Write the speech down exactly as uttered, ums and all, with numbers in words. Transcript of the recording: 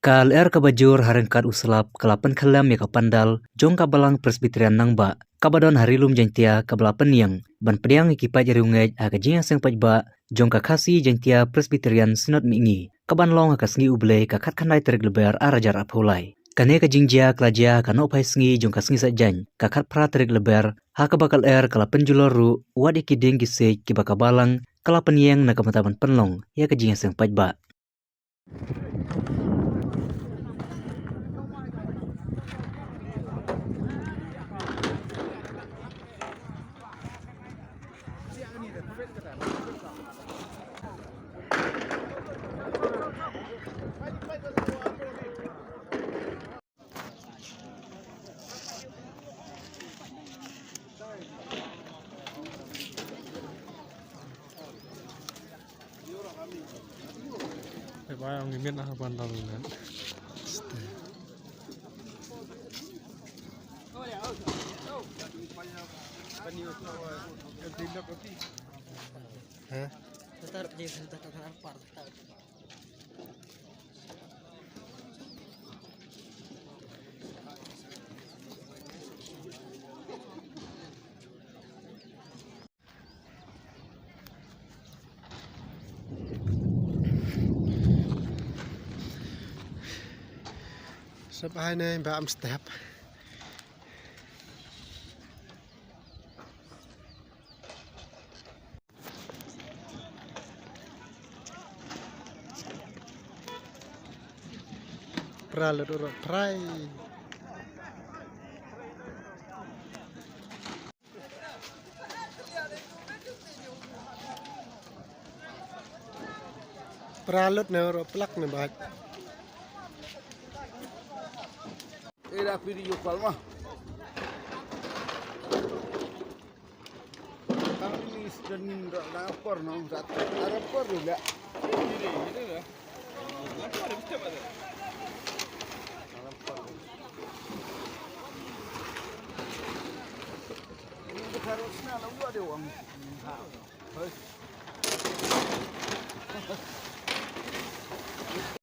Ka lyer kaba jur ha ryngkat u slap ka la pynkhyllem ïa ka pandal jong ka Balang Presbyterian Nangbah, kaba don ha Ri Lum Jaiñtia, kaba la pynïeng ban pdiang ïa ki paid riewngeit ha ka jingïaseng paidbah jong ka Khasi Jaiñtia Presbyterian Synod Mihngi, kaban long ha ka sngi U Blei ka khatkhyndai tarik Lber arhajar arphew lai. Kane ka jingjia ka la jia ha ka nohphai sngi jong ka sngi Saitjaiñ, ka khatphra tarik Lber, ha kaba ka lyer ka la pynjulor ruh wat ïa ki dieng ki siej kiba ka Balang ka la pynïeng na ka bynta ban pynlong ïa ka jingïaseng paidbah. Bye bye, ang imit na ban lalu nan. Hah? Sep hai ne ba am step. Pra lut uru prai. Pra lut ne uru plak ne bad. Era piri yo palma. Kami ni sedang ni dah lapar nang satu. Lapar juga. Ini harusnya lalu ada uang. Hei.